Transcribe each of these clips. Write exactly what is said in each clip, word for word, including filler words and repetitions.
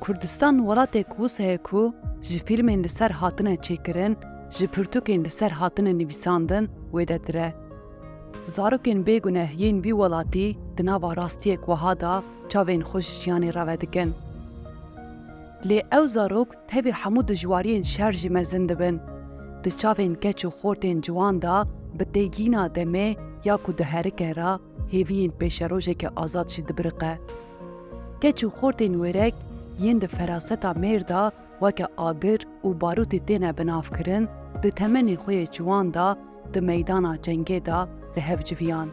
Kurdistan welatek wisa ye ku ji fîlmên li ser hatine çêkirin, ji pirtûkên li ser hatine nivîsandin wêdetir e. Zarokên bêguneh yên vî welatî di nava rastiyek wiha de çavên xwe ji jiyanê re vedikin. Lê ew zarok tevî hemû dijwariyên şer jî mezin dibin. Di çavên keç û xortên ciwan de bi têgîna demê ya ku diherike re hêviyên pêşerojeke azad jî dibiriqe. Keç û xortên wêrek yên di feraseta mêr de weke agir û barûtê têne binavkirin, di temenê xwe yê ciwan de di meydana cengê de li hev civiyan.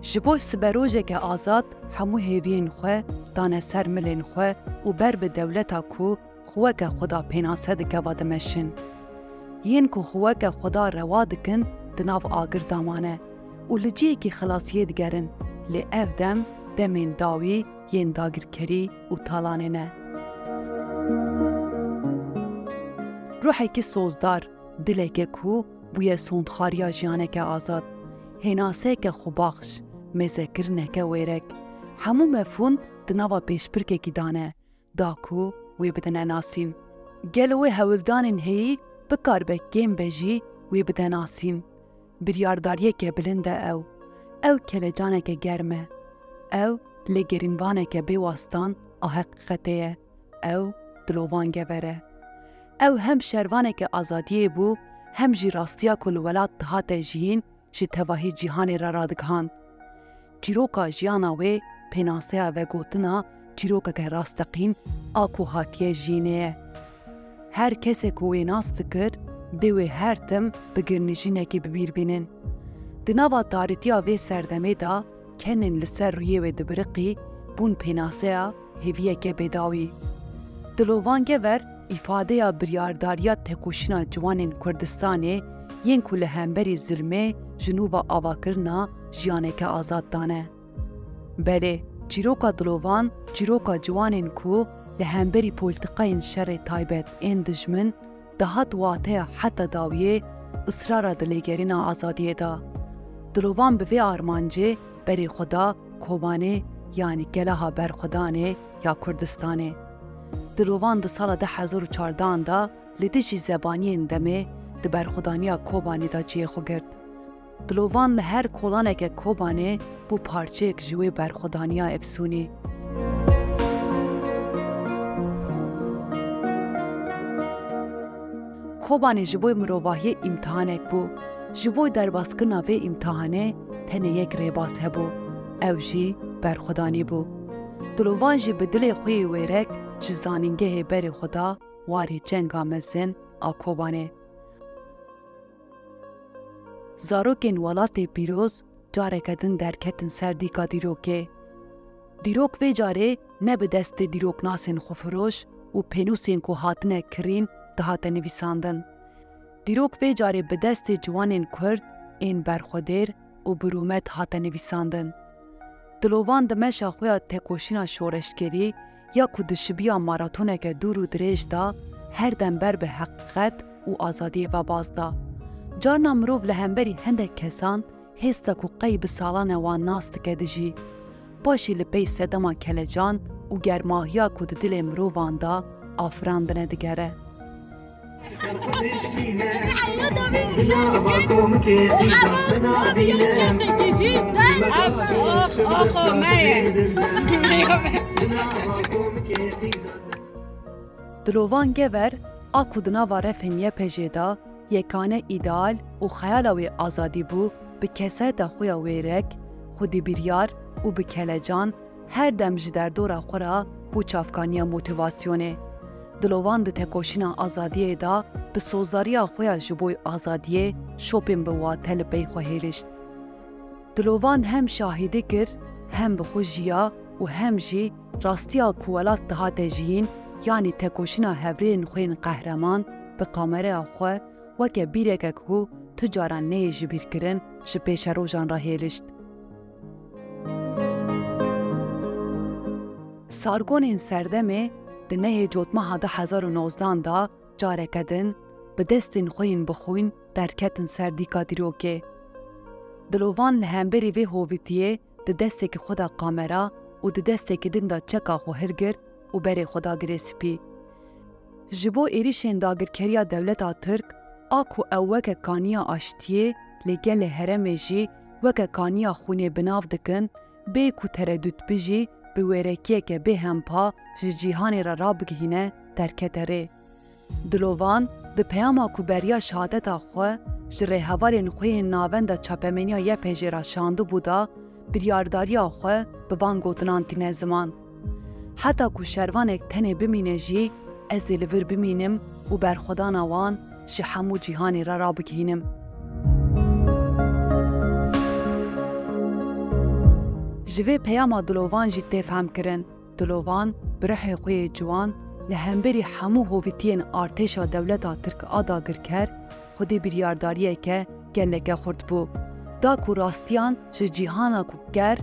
Ji bo siberojeke azad hemû hêviyên xwe dane ser milên xwe û ber bi dewleta ku xwe weke xweda pênase dike ve dimeşin. Yên ku xwe weke xweda rewa dikin di nav agir de mane û li cihekî xilasiyê digerin, lê ev dem demên dawî yên dagirkerî û talanê ne. Ruhekî sozdar, dileke ku bûye sondxariya jiyaneke azad, hênaseyeke xwebaxş, mêzekirineke wêrek, hemû mefhûm di nava pêşbirkekî de ne, da ku wê bidine nasîn. Gelo wê hewldanên heyî bikaribe kêm be jî wê bide nasîn. Biryardariyeke bilind e ew. Ew kelecaneke germ e. Ew lêgerînvaneke bê wastan a heqîqetê ye. Ew Dilovan Gever e. Ew hem şervaneke azadiyê bû, hem jî rastiya ku li welat dihate jiyîn ji tevahî cîhanê re radigihand. Çîroka jiyana wê pênaseya vegotina çîrokeke rasteqîn a ku hatiye jiyînê ye. Her kesê ku wê nas dikir, dê wê her tim bi girnijînekê bi bîr bînin. Di nava tarîtiya vê serdemê de kenên li ser rûyê wê dibiriqî, bûn pênaseya hêviyeke bêdawî. Dilovan Gever îfadeya biryardariya tekoşîna ciwanên Kurdistanê yên ku li hemberî zilmê ji nû ve avakirina jiyaneke azad dane. Belê, çîroka Dilovan, çîroka ciwanên ku li hemberî polîtîkayên şerê taybet ên dijmin dihat wateya heta dawiyê, israra di lêgerîna azadiyê de. Dilovan bi vê armancê berê xwe da Kobanê, yanî keleha berxwedanê ya Kurdistanê. Dilovan di sala du hezar û çardehan de li dijî zebaniyên demê di berxwedaniya Kobanê de cihê xwe girt. Dilovan li her kolaneke Kobanê bû parçeyek ji wê berxwedaniya efsûnî. Kobanê ji bo mirovahiyê îmtihanek bû. Ji bo derbaskirina vê îmtihanê tenê yek rêbaz hebû. Ew jî berxwedanî bû. Dilovan jî bi dilê xwe yê wêrek ji zanîngehê berê xwe da warê cenga mezin a Kobanê. Zarokên welatê pîroz careke din derketin ser dîka dîrokê. Dîrok vê carê ne bi destê dîroknasên xwefiroş û pênûsên ku hatine kirîn dihate nivîsandin. Dîrok vê carê bi destê ciwanên Kurd ên berxwedêr û bi rûmet hate nivîsandin. Dilovan di meşa xwe ya tekoşîna şoreşgerî ya ku di şibiya maratoneke dûr û dirêj de her dem ber bi heqîqet û azadiyê ve baz da. Carna mirov li hemberî hindek kesan hêsta ku qey bi salan e wan nas dike dijî. Paşê li pey sedema kelecan û germahiya ku di dilê mirovan de afirandine digere. Dilovan Gever a ku di nava refên Y P J'ê de yekane îdeal û xeyala wê azadî bû, bi kesayeta xwe ya wêrek, xwedîbiryar û bi kelecan her dem ji derdora xwe re bû çavkaniya motîvasyonê. Dilovan di tekoşîna azadiyê de bi sozdariya xwe ya ji bo azadiyê şopên bi wate li pey xwe hêlişt. Dilovan hem şahidî kir, hem bi xwe jiya û hem jî rastiya ku welat dihate jiyîn, yanî tekoşîna hevrêyên xwe yên qehreman bi kamereya xwe weke bîrekek ku tu caran neyê jibîrkirin ji pêşerojan re hêlişt. Sargonên serdemê di nehê Cotmeha du hezar û nozdehan de careke din bi destên xwe yên bi xwîn derketin ser dîka dîrokê. Dilovan li hemberî vê hovîtiyê di destekî xwe de kamera û di desteke din de çeka xwe hilgirt û berê xwe da girê spî. Ji bo êrîşên dagirkeriya dewleta Tirk, a ku ew weke kaniya aştiyê, lê gelê herêmê jî weke kaniya xwînê bi nav dikin, bê ku teredût bijî, bi wêrekiyeke bêhempa ji cîhanê re rabigihîne, derkete rê. Dilovan di peyama ku beriya şehadeta xwe ji rêhevalên xwe yên navenda çapemeniya Y P G re şandibû de, biryardariya xwe bi van gotinan tîne ziman: Heta ku şervanek tenê bimîne jî, ez ê li vir bimînim û berxwedana wan ji hemû cîhanê re rabigihînim. Ji vê peyama Dilovan jî tê fehmkirin. Dilovan bi ruhê xwe yê ciwan li hemberî hemû hovîtiyên artêşa dewleta Tirk a dagirker xwedî biryardariyeke geleke xurt bû. Da ku rastiyan ji cîhana ku ker,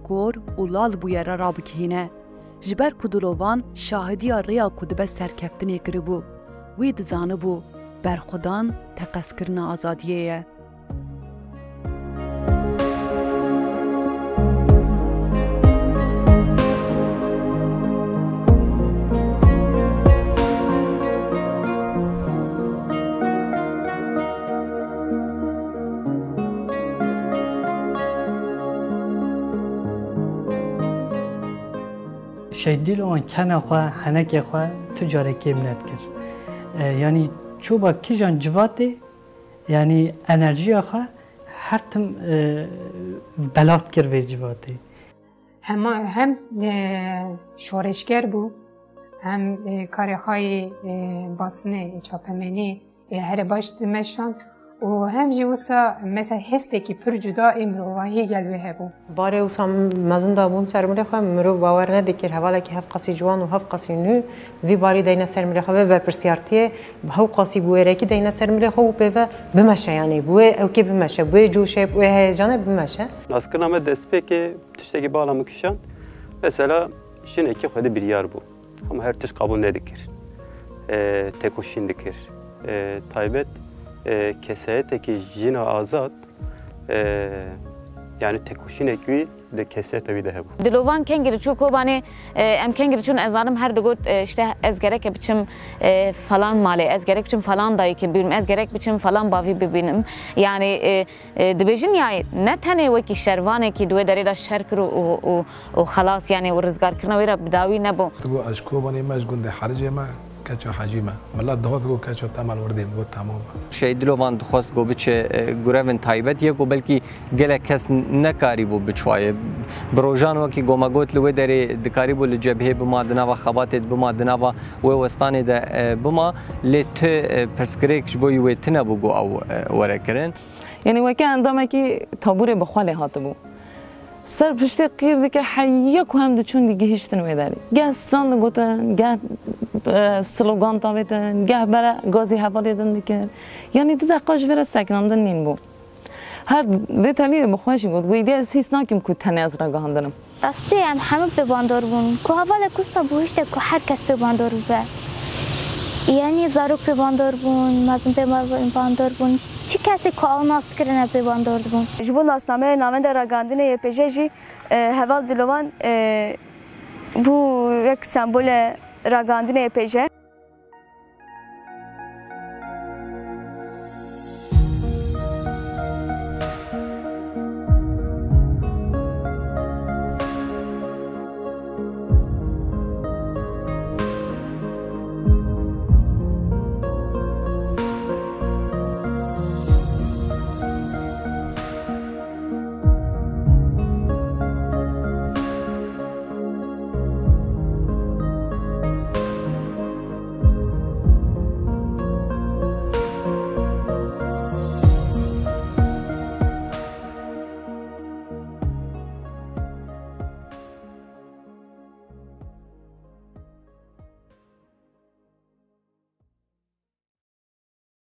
kor û lal bûye re rabigihîne. Ji ber ku Dilovan şahidiya rêya ku dibe serkeftinê kiribû, wî dizanibû berxwedan teqezkirina azadiyê ye. Şehîd Dîlovan kena xwe, henekê xwe tu carê kêm nedikir. E, yanî çoba kîjan civatê, yanî enerjiya xwe her tim, e, belav dikir vê civatê. Hema hem, e, şoreşger bû, hem, e, karê xwe yê, e, basinê, e, çapemenî, e, here baş dimeşand û hem jî wisa mesela hestekî pir cuda ê mirovahiyê gel wê hebû. Barê wisa mezin dabûn ser mirê xwe, mirov bawer nedikir hevalekî hevqasî ciwan û hevqasî nû vî barî deyne ser mirê xwe, vê berpirsiyartiyê hewqasî bi wêrekî deyne ser mirê xwe û pê ve bimeşe, yanî bi wê ewkê bimeşe, bi wê coşê, bi wê heyecanê bimeşe. Naskirina me destpêkê tiştekî bala min kişand. Mesela jinekî xwedî biryar bû. Hema her tişt qebûl nedikir. E, têkoşîn dikir. E, taybet, e, kesayetekî jina azad, e, yanî têkoşînek wî di kesayeta wî de hebû. Dilovan kengî diçû Kobanê, e, em kengî diçûn, ez zanim her digot, e, işte ez gereke biçim, e, falan malê, ez gerek biçim falan dayikê bibînim, ez gerek biçim falan bavî bibînim. Yanî, e, E, dibêjin ya ne tenê wekî şervanekî di wê derê de şer kir û, û, û, û xelas, yanî û rizgarkirina wê re bi dawî nebû. Digo ez ji Kobanê me, ji gundê Hericê me, keça Hecî me. Milet digot, digo keça Temelwirdê, digo temam e. Şehîd Dilovan dixwest ku biçe, e, gurevên taybet ye ku belkî gelek kes nekarîbû biçwaye. Bi rojan wekî ku me got li wê derê dikarîbû li cebhê bima, di nava xebatê de bima, di nava wê westanê de, e, bima, lê ti, e, pirsgirêk ji bo wê tune bû ku ew, e, were kirin. Yanî weke endamekî taborê bi xwe lê hatibû. Ser piştê qîr dikir, heya ku em diçûn digihîştin wê derê. Geh stran digotin, geh, e, slogan tavêtin, geh bere gazî hevalê din dikir. Yanî du deqa ji vê re sekinandin nîn bû. Her vê telî wê bi xwe jî got, got, "Îdî ez hîs nakim ku tenê ez ragihandinim." Rastî em hemû pê bandor bûn. Ku hevalek wisa bihuşte ku her kes pê bandor bibe. Yanî zarok pê bandor bûn, mezin pê ba-, bandor bûn. Çi kesê ku ew nas kirine pê bandor dibûn. Ji bo nasnameya navenda ragihandinê Y P J jî, e, heval Dilovan, e, bû wek sembole ragihandinê Y P J.